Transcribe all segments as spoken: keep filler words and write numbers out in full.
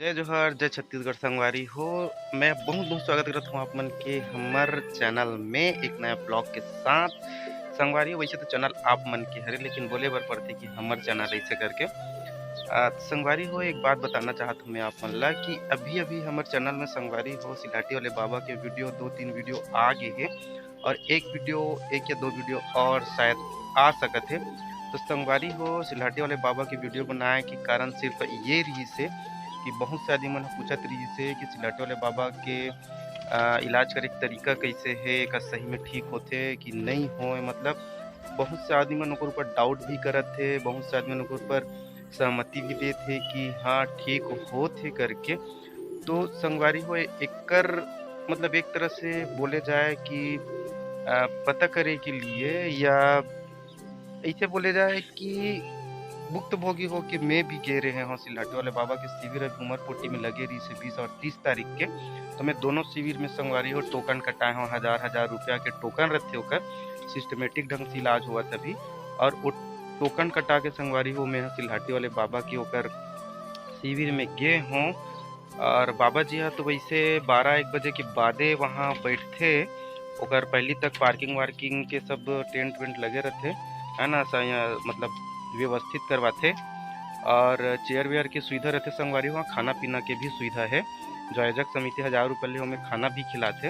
जय जोहार, जय छत्तीसगढ़ संगवारी हो। मैं बहुत बहुत स्वागत करत हूँ आप मन के हमर चैनल में एक नया ब्लॉग के साथ। संगवारी हो, वैसे तो चैनल आप मन के हरे, लेकिन बोले बर पड़थे कि हमर चैनल ऐसे करके। आ, संगवारी हो, एक बात बताना चाहत हूँ मैं आप मन ला कि अभी अभी हमर चैनल में, संगवारी हो, सिलाटी वाले बाबा के वीडियो, दो तीन वीडियो आ गए हैं और एक वीडियो, एक या दो वीडियो और शायद आ सकत है। तो संगवारी हो, सिलाटी वाले बाबा के वीडियो बनाए के कारण सिर्फ ये रही से कि बहुत से आदमी मन पूछत रही से कि सिलाटी वाले बाबा के आ, इलाज करे के तरीका कैसे है, एकर सही में ठीक होथे कि नहीं होए, मतलब बहुत से आदमी मन ओकर ऊपर डाउट भी करत हे, बहुत से आदमी मन ओकर ऊपर सहमति भी देत हे कि हाँ, ठीक होत हे करके। तो संगवारी हो, एकर मतलब एक तरह से बोले जाए कि आ, पता करे के लिए या ऐसे बोले जाए कि भुक्तभोगी हो के मैं भी गे रहे हूँ सिलाटी वाले बाबा के शिविर अभी उमरपोटी में लगे रही से बीस और तीस तारीख के। तो मैं दोनों शिविर में संगवारी हो टोकन कटाए हूँ, हजार हजार रुपया के टोकन रखे ओकर, सिस्टमेटिक ढंग से इलाज हुआ तभी। और वो टोकन कटा के संगवारी हो मैं सिलाटी वाले बाबा की ओकर शिविर में गे हूँ। और बाबा जी ह तो वैसे बारह एक बजे के बादे वहाँ बैठथे, ओकर पहली तक पार्किंग वार्किंग के सब टेंट वेंट लगे रहथे, है ना, स-, मतलब व्यवस्थित करवाथे। और चेयर वेयर के सुविधा रहथे संगवारी, वहाँ खाना पीना के भी सुविधा है। जो आयोजक समिति हजार रुपये ले ओमे खाना भी खिलाथे।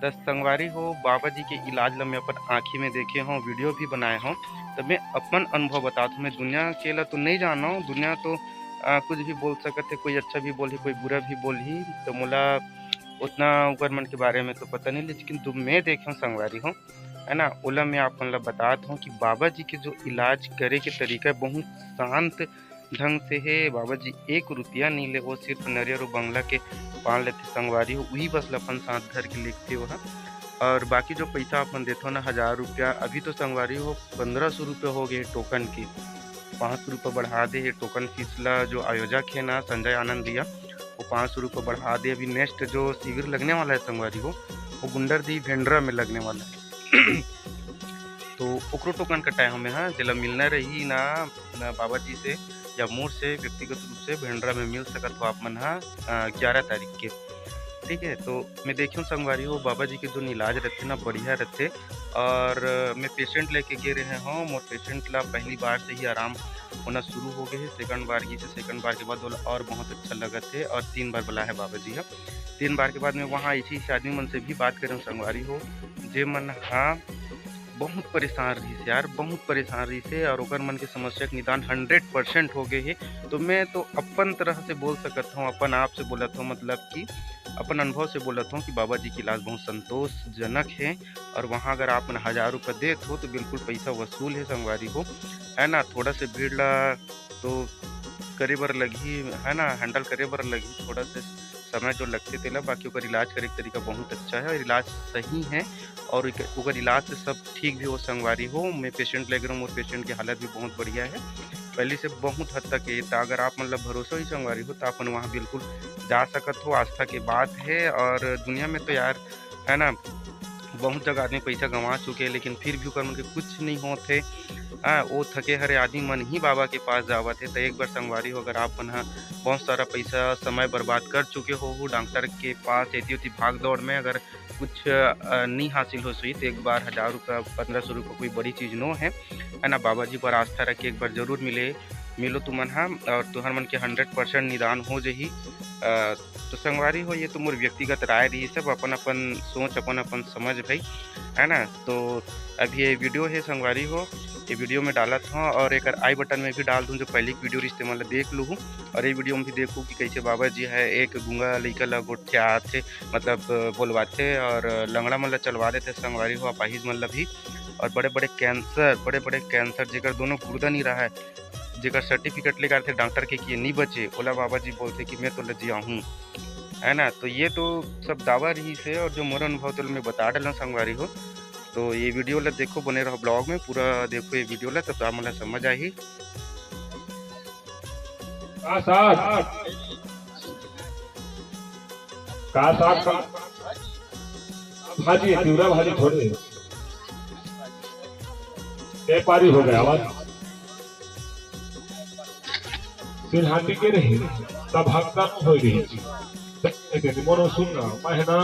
त संगवारी हो, बाबा जी के इलाज ल मैं अपन आँखी में देखे हूँ, वीडियो भी बनाए हूँ, त मैं अपन अनुभव बतात हूँ। मैं दुनिया के ला तो नहीं जाना हूँ, दुनिया तो आ, कुछ भी बोल सकत है, कोई अच्छा भी बोलही, कोई बुरा भी बोलही। तो मोला उतना ओकर मन के बारे में तो पता नहीं, लेकिन जो मैं देखे हूँ संगवारी हो, है ना, ओला मैं आप मन ला बतात हूँ कि बाबा जी के जो इलाज करे के तरीका है, बहुत शांत ढंग से है। बाबा जी एक रुपया नहीं ले, वो सिर्फ नरियर और बंगला के पान लेथे संगवारी हो, वही बस ल अपन साथ धर के लिखथे वो ह। और बाकी जो पैसा अपन देथो ना, हजार रुपया, अभी तो संगवारी हो पंद्रह सौ रुपया हो गए टोकन के, पाँच सौ रुपया बढ़ा दे हे टोकन फीस ला। जो आयोजक है ना, संजय आनंद भैया, वो पाँच सौ रुपया बढ़ा दे। अभी नेक्स्ट जो शिविर लगने वाला है संगवारी हो, वो गुंडरदेही भेंडरा में लगने वाला है। तो ओकरो टोकन कटाए हमें, हाँ, जेला मिलना रही ना, ना बाबा जी से या मोर से व्यक्तिगत रूप से भेंडरा में मिल सकत हो आप मन, हाँ, अ, ग्यारह तारीख के। ठीक है, तो मैं देखियो संगवारी हो, बाबा जी के जो इलाज रहते ना, बढ़िया रहते। और, अ, मैं पेशेंट लेके गे रहे हूँ, मोर पेशेंट ला पहली बार से ही आराम होना शुरू हो गए है। सेकंड बार की से सेकंड बार के बाद ओला और बहुत अच्छा लगत है और तीन बार बुला है बाबा जी ह। तीन बार के बाद मैं वहाँ ऐसे, ऐसे आदमी मन से भी बात करे हूँ संगवारी हो, जे मन हाँ बहुत परेशान रहिस यार, बहुत परेशान रहिस हे और ओकर मन के समस्या के निदान हंड्रेड परसेंट हो गए हे। तो मैं तो अपन तरह से बोल सकत हूँ, अपन आप से बोलत हूँ, मतलब कि अपन अनुभव से बोलत हूँ कि बाबा जी के इलाज बहुत संतोषजनक है। और वहाँ अगर आप मन हजार रुपये देत हो तो बिल्कुल पैसा वसूल है संगवारी हो, है ना। थोड़ा से भीड़ ला तो करे बर लगही, है ना, हैंडल करे बर लगही, थोड़ा से समय जो लगथे तेला, बाकी ओकर इलाज करे के तरीका बहुत अच्छा है और इलाज सही है। और एक-, ओकर इलाज से सब ठीक भी हो संगवारी हो। मैं पेशेंट ले गए हूँ, मोर पेशेंट की हालत भी बहुत बढ़िया है, पहले से बहुत हद तक है। तो अगर आप मतलब भरोसा ही संगवारी हो तो अपन वहाँ बिल्कुल जा सकत हो, आस्था के बात है। और दुनिया में तो यार, है ना, बहुत जगह आदमी पैसा गंवा चुके हैं, लेकिन फिर भी ओकर मन के कुछ नहीं होत हे। हाँ, वो थके हरे आदमी मन ही बाबा के पास जावत हे। तो एक बार संगवारी हो, अगर आप मन ह बहुत सारा पैसा समय बर्बाद कर चुके हो, वो डॉक्टर के पास एती ओती भाग दौड़ में अगर कुछ, अ, नहीं हासिल हो सही, तो एक बार हजार रुपया, पंद्रह सौ रुपया कोई बड़ी चीज़ नो है, है ना। बाबा जी पर आस्था रख के एक बार जरूर मिले, मिलो तुमन ह, और तुहर मन के हंड्रेड परसेंट निदान हो जही। अ, तो संगवारी हो, ये तो मोर व्यक्तिगत राय रही, सब अपन अपन सोच, अपन अपन समझ भाई, है ना। तो अब ये वीडियो है संगवारी हो, ये वीडियो में डालत हूँ और एक आई बटन में भी डाल दूँ, जो पहले की वीडियो रही, तेमन ला देख लूँ। और ये वीडियो में भी देखू कि कैसे बाबा जी है एक गूंगा लइका ला गोठियाथे, मतलब बोलवाथे और लंगड़ा मन ला चलवा देथे संगवारी हो, अपाहिज मन ला भी। और बड़े बड़े कैंसर, बड़े बड़े कैंसर, जेकर दोनों गुर्दा नहीं रहा है, जेकर सर्टिफिकेट लेकर आथे डॉक्टर के कि ये नहीं बचे, ओला बाबा जी बोलथे कि मैं तो लजिया हूँ, है ना। तो ये तो सब दावा रही से, और जो मोर अनुभव तो मैं बता डाला संगवारी हो। तो ये वीडियो ला देखो, बने रहो ब्लॉग में, पूरा देखो ये वीडियो ला, तब तो आप मन ला समझ आही। का साथ? का साथ का? भाजी है, तिवरा भाजी थोड़े। ए पारी हो गया आवाज। सिलहाटी के रही। तब भगदड़ होय रही। मोरो सुन ना, मैं ना,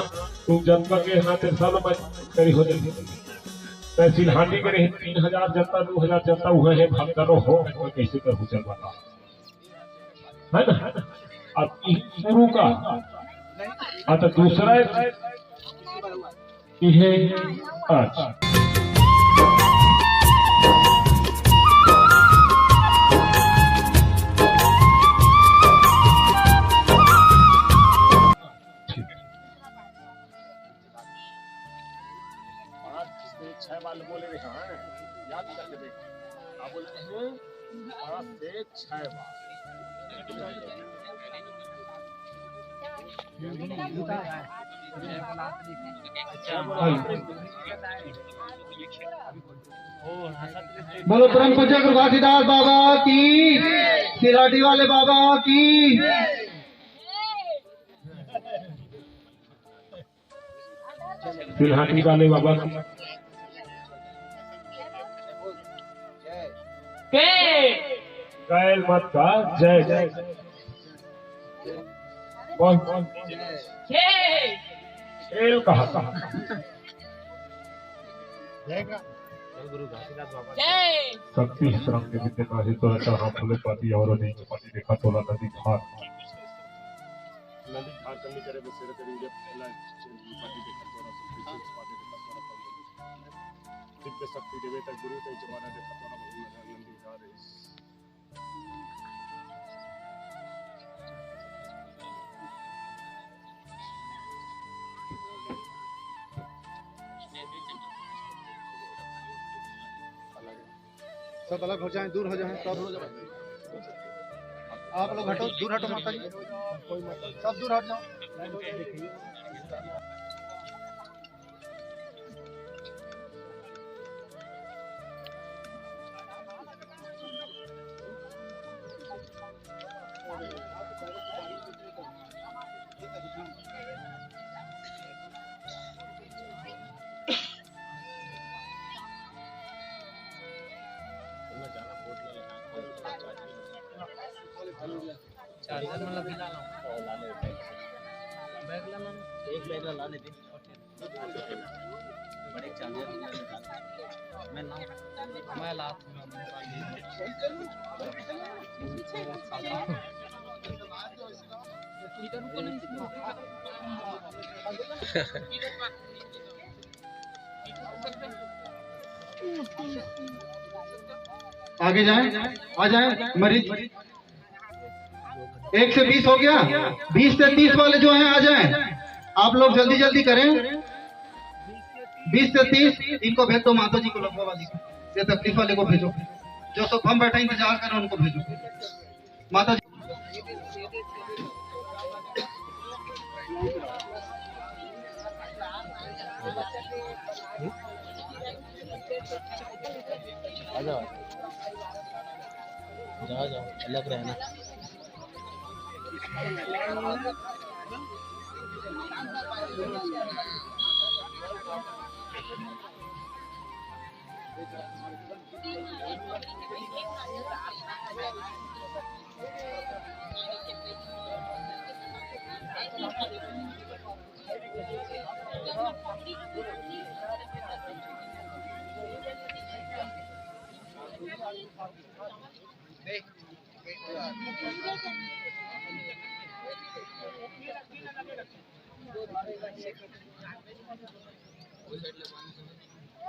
तू जनता के ना, तेरे साथ मैं करी हो जाए। तैं सिलहांडी के रही, तीन हजार जनता, दो हजार जनता, वह है भगदड़ हो, मैं कैसे करूँ, चल बता। है ना? अब ई शुरू का, हाँ, तो दूसरा एक इहे आज। पाँच से छह बार बोले रहे हैं, याद करके देख। आप बोलते हैं पाँच से छह बार। बोलो परम पूज्य गुरु घासीदास बाबा की, सिलाटी वाले बाबा की। सिलहाटी वाले बाबा की। के? कैल मत का जय जय। बोल। के? खेल कहा था। जय। शक्ति श्रम के विद्या का ही तो रहता, हम फूले पाती और नहीं पाती देखा तोला नदी घाट। नदी घाट कमी करे बसेरे करी जब पहला पाती देखा तोला सब पीछे पाती देखा तोला। दिव्य शक्ति देवे तक गुरु तक जमाना देखा तोला बहुत नजर नंदी जा रही। सब अलग हो जाएं, दूर हो जाएं, सब। आप लोग हटो, दूर हटो माता जी, सब दूर हट जाओ। चार्जर मतलब ला ला। बैग ला ला। एक बैग ला ला लेते। बड़े चार्जर ला ले। मैं ना, मैं ला। आगे जाएं, आ जाएं मरीज। एक से बीस हो गया, बीस से तीस वाले जो हैं आ जाएं। आप लोग जल्दी जल्दी करें। बीस से तीस, इनको भेज दो माता जी को, लकवा वाली को, ये तकलीफ वाले को भेजो। जो सब हम बैठे इंतजार करें उनको भेजो। माता जी। आ जाओ, जाओ, जाओ, अलग रहना।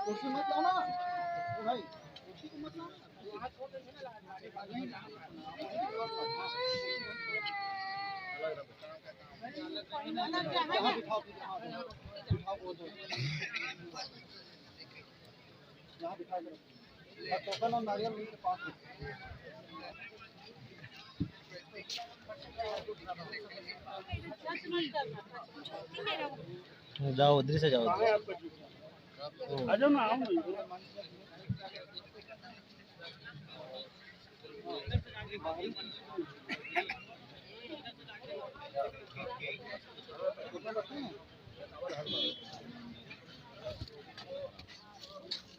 कुर्सी मत लाना भाई, कुर्सी को मत लाना। जाओ, उधर से जाओ, उधर से। आ जाओ ना, आओ ना।